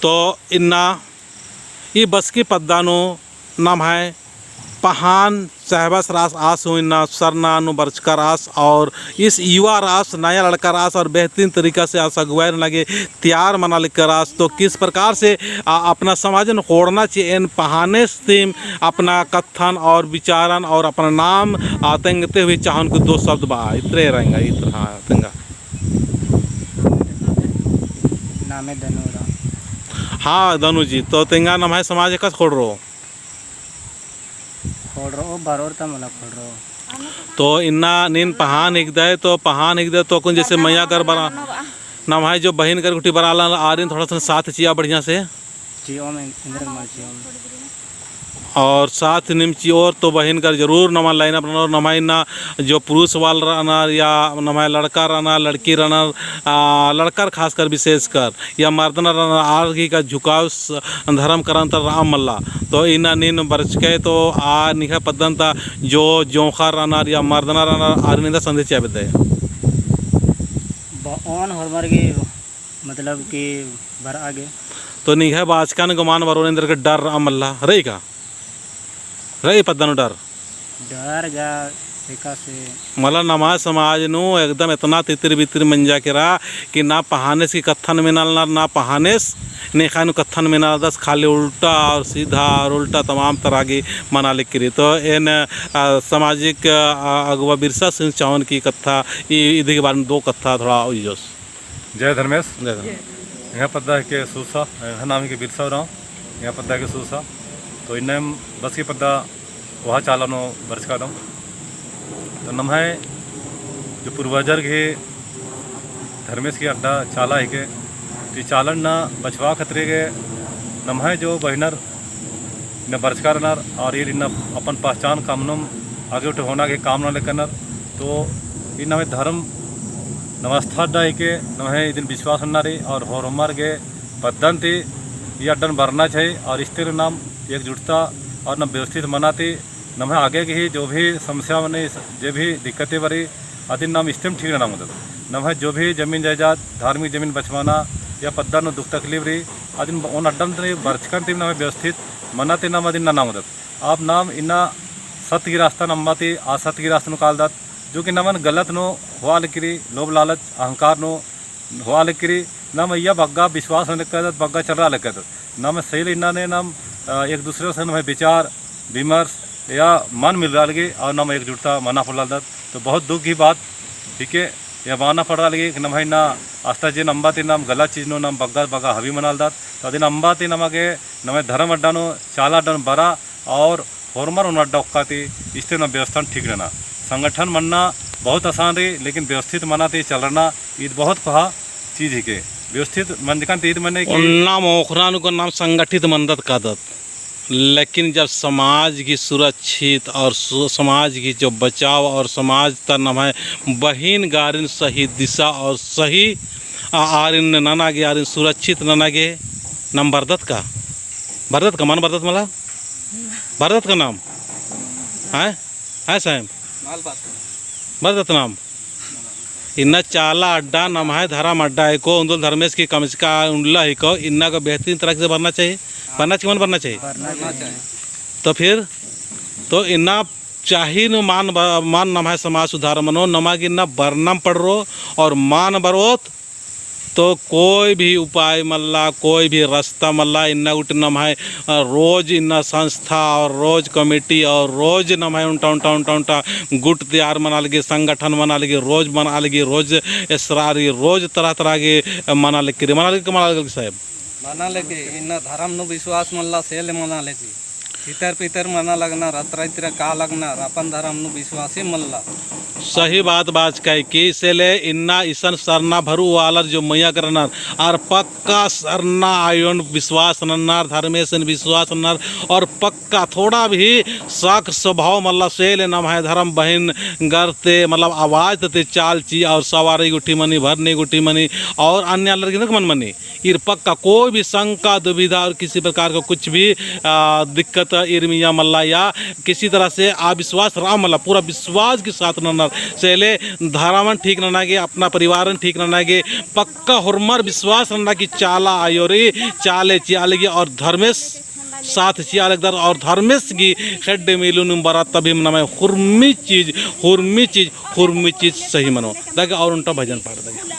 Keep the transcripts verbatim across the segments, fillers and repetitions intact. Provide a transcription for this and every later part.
तो इन्ना ई बसकी पद्दा नू नम्है पहान चहबस रअस, आस हूँ इन्ना सरना नू बरचका रअस और ईस युवा रअस, नया लड़का रअस और बेहतरीन तरीका से आस अगुवाई नना गे तैयार मना लगी रअस। तो किस प्रकार से, आ, अपना समाजन ख़ोंड़ना चिई एन पहानेस तिम अपना कत्थन और विचारन और अपना नाम, आ, तेंगते हुए चाहन कुछ दो शब्द बआ, इतरे रहेंगा, इतरा, हाँ, तेंगा। नामे दनु रअ। हाँ, दनु जी, तो तेंगा नम्है समाज एकासे ख़ोंड़रओ? ख़ोंड़रओ, बरओर ता मला ख़ोंड़रओ। तो इन्ना नीन पहान हिकदय, तो पहान हिकदय, तो अक्कुन जैसे मइय्याँ कर बरआ, नम्है जो बहिन कर गुट्ठी बरआ लगनर, आरिन थोड़ा सा साथ चिआ बढ़िया से। चिओम, एन-, एन्देर मल चिओम। और साथ नीम चिओर तो बहिन कर जरूर नमन line up रअनर, नम्है इन्ना जो पुरुष वाल रअनर या नम्है लड़का रअनर, लड़की रअनर, आ, लड़कर खासकर विशेषकर, या मर्दनर रअनर, आर गही का झुकाव स-, धर्म करन ता रआ मल्ला। तो इन्ना नीन बरचकय तो आ निंग्है पद्दन ता जो जोंख़र रअनर या मर्दनर रअनर, आरिन एन्देर संदेश चिआ बेद्दय? बओन होरमर गे मतलब कि बरआ गे। तो निंग्है बाचकन गो मल बरओन एन्देर गे डर रआ मल्ला, रई का? रई पद्दा नू डर? डर गा एकासे। मला नम्है समाज नू एकदम एतना तितिर बितिर मंजा केरा कि ना पहानेस की कत्थन मेनालनर, ना पहानेस नेख़य नू कत्थन मेनालदस, खाली उल्टा और सीधा और उल्टा तमाम तरह की मना लगी रई। तो एन, आ, सामाजिक, आ, अगुवा बिरसा सिंह चावन की कत्था ई, इदी के बारे में दो कत्था थोड़ा उइयोस। जय धर्मेस। जय धर्मेस। एंग्है पद्दा हिके सूसा, एंग्है नाम हिके बिरसा उराँव, एंग्है पद्दा हिके सूसा। तो इन्ना एम बसकी पद्दा ओहा चाला नू बरचकादम। तो नम्है जो पूर्वजर गही धर्मेस गही अड्डा चाला हिके, तो ई चालन ना बछाबआ खतरी गे नम्है जो बहिनर इन्ना बरचका रअनर और ईर इन्ना अपन पहचान कमनुम आगे उठे होना गे काम नना लगी रअनर। तो ई नम्है धर्म नम्है आस्था अड्डा हिके, नम्है इदिन विश्वास नन्ना रई और होरमर गे पद्दन ती ई अड्डन बरना चाही और इस्ते नाम एकजुटता और नाम व्यवस्थित मना ती नम्है आगे गही जो भी समस्या मनी, जे भी दिक्कतें बरई, अदिन नाम इस्तेम ठीक नना ओंगदत। नम्है जो भी जमीन जायदाद, धार्मिक जमीन बछाबअना या पद्दा नू दुख तकलीफ रई, अदिन ओन अड्डन ती बरचकन ती नम्है व्यवस्थित मना ती नाम अदिन नना ओंगदत। अब नाम इन्ना सत्य गही रास्ता नू अम्बा ती, आ सत्य गही रास्ता नू कालदत, जो कि नमन गलत नू होआ लगी रई, लोभ लालच अहंकार नू होआ लगी रई, नाम अइय्या बग्गे विश्वास नना लगी रअदत, बग्गे चलरआ लगी रअदत। नाम सही ले इन्ना ने नाम, अ, एक दूसरे से नम्है विचार विमर्श या मन मिलरआ लगी और नाम एकजुटता मना पोल्लदत। तो बहुत दुख गही बात हिके, या मना पड़रआ लगी कि नम्है इन्ना आस्था जे अम्बा ती नाम गलत चीज नू नाम बग्गे बग्गे हावी मनालदत। तो अदिन अम्बा ती नमा गे नम्है धर्म अड्डा नू चाला अड्डा नू बरआ और होरमर ओन अड्डा ओक्का ती इस्ते ना व्यवस्थान ठीक नना। संगठन मन्ना बहुत आसान रई, लेकिन व्यवस्थित मना ती चलरना ईद बहुत कोहा चीज हिके। व्यवस्थित मंजकन ती ईद मने कि ओन्ना मोखरान को नाम संगठित मनदत कादत, लेकिन जब समाज की सुरक्षित और सु-, समाज की जो बचाव और समाज ता नम्है बहिन गारिन सही दिशा और सही आ-, आरिन नना गे, आरिन सुरक्षित नना गे नाम बरदत का? बरदत का? मन बरदत मला? बरदत का नाम? हैं? हैं साहेब? बरदत नाम? इन्ना चाला अड्डा नम्है धरम अड्डा हिको, उन्दुल धर्मेस की कमचका उल्ला हिको, इन्ना को बेहतरीन तरह से बरना चाहिए। बरना चाहिए, मन बरना चाहिए? बरना चाहिए। तो फिर, तो इन्ना चाही नू मन ब-, मन नम्है समाज सुधार मनो, नमा गे इन्ना बरनम पड़रो और मन बरओत तो कोई भी उपाय मल्ला, कोई भी रास्ता मल्ला। इन्ना गुट्ठी नम्है, अ, रोज इन्ना संस्था और रोज कमेटी और रोज नम्है उन्टा, उन्टा, उन्टा, उन्टा गुट तैयार मना लगी, संगठन मना लगी, रोज मना लगी, रोज एसरा लगी, रोज तरह तरह की, अ, मना लगी, मना लगी, मना लगी साहेब। मना लगी, इन्ना धरम नू विश्वास मल्ला, से ले मना लगी। तितर पितर मना लगनर, अतरा इतरा का लगनर, अपन धरम नू विश्वासी मल्ला। सही बात बाचकय कि से ले इन्ना इसन सरना भरू आलर जो मइय्याँ करनर, आर पक्का सरना आयोन विश्वास नन्नर, धर्मेसन विश्वास नन्नर, और पक्का थोड़ा भी शक स्वभाव मल्ला। से ले नम्है धरम बहिन गर ती मतलब आवाज ती चाल चिआ और सवारी गुट्ठी मनी, भरनी गुट्ठी मनी और अन्य आलर गे मन मनी। ईर पक्का कोई भी शंका, दुविधा और किसी प्रकार का कुछ भी, आ, दिक्कत इरमिया मल्ला या किसी तरह से अविश्वास रआ मल्ला, पूरा विश्वास के साथ ननर। से ले धरमन ठीक नना गे, अपना परिवारन ठीक नना गे, पक्का होरमर विश्वास नना कि चाला आयो रई, चाले चिआ लगी और धर्मेस साथ चिआ लगदर और धर्मेस गही खेड्डे में इल्लू नीम बरआ तभी नम्है होरमी चीज, होरमी चीज, होरमी चीज सही मनो। दगे और ओन्टा भजन पाड़ दगे।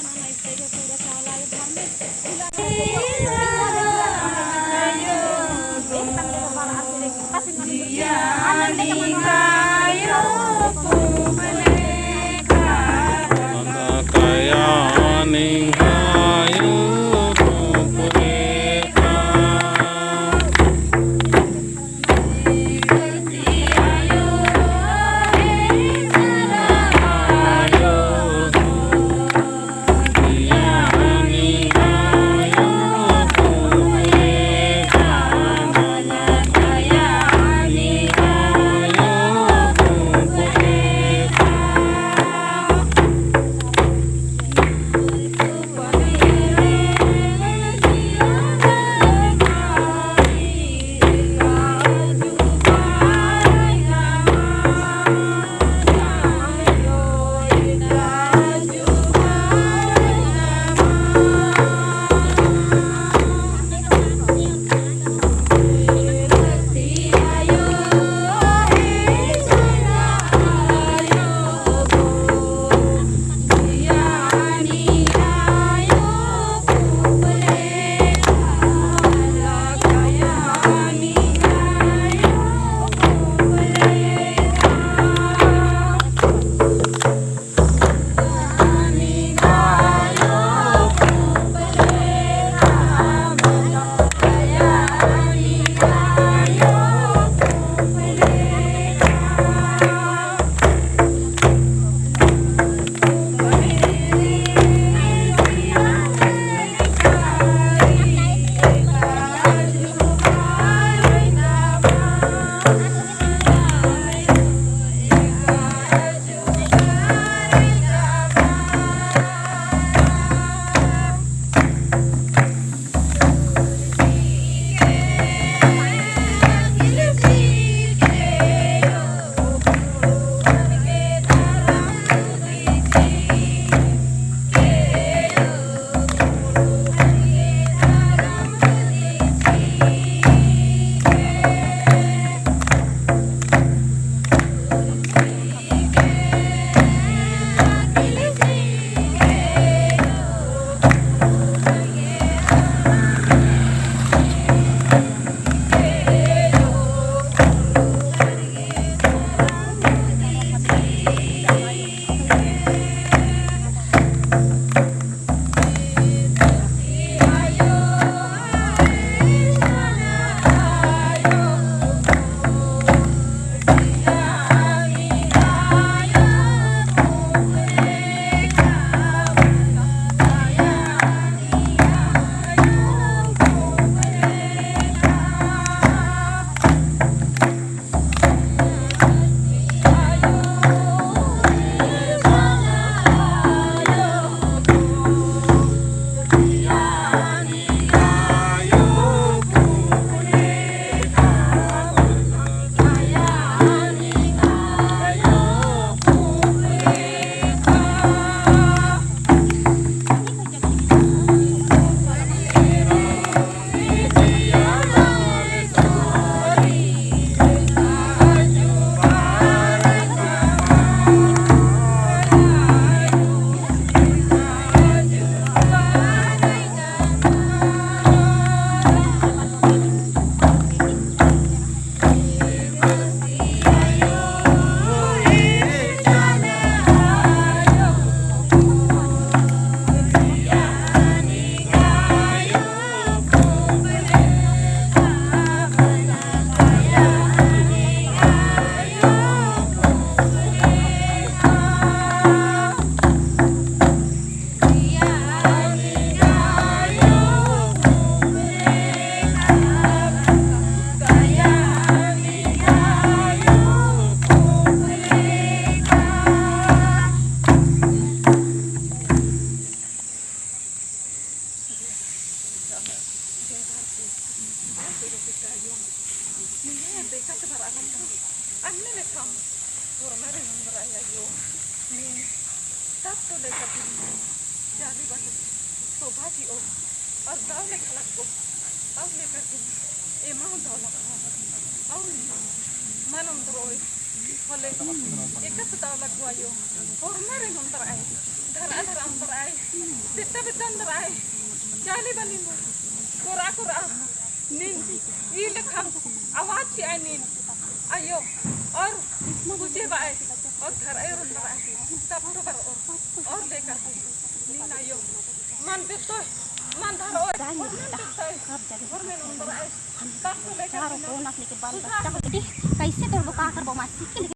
तब तो लेकर के जाली बनी शोभा चिओ और दव लेखा लगो और लेकर के एमा दव लगो और मन ओन्दरओय होले एकत दव लगो आयो। होरमर एम ओन्दरआय, धरआ धरआ ओन्दरआय, बेद्दा बेद्दा ओन्दरआय। जाली बनी कोरआ कोरआ नीन ई लेखा आवाज चिआ नीन आयो और बुझे बाय और धरआ ओन्दरआ तब तो बरओ और लेकर के नीन आयो मन बेद्दोय, मन धरओय, मन बेद्दोय, होरमर ओन्दरआ तब तो लेकर के नीन। कैसे करबो, का करबो, मासी के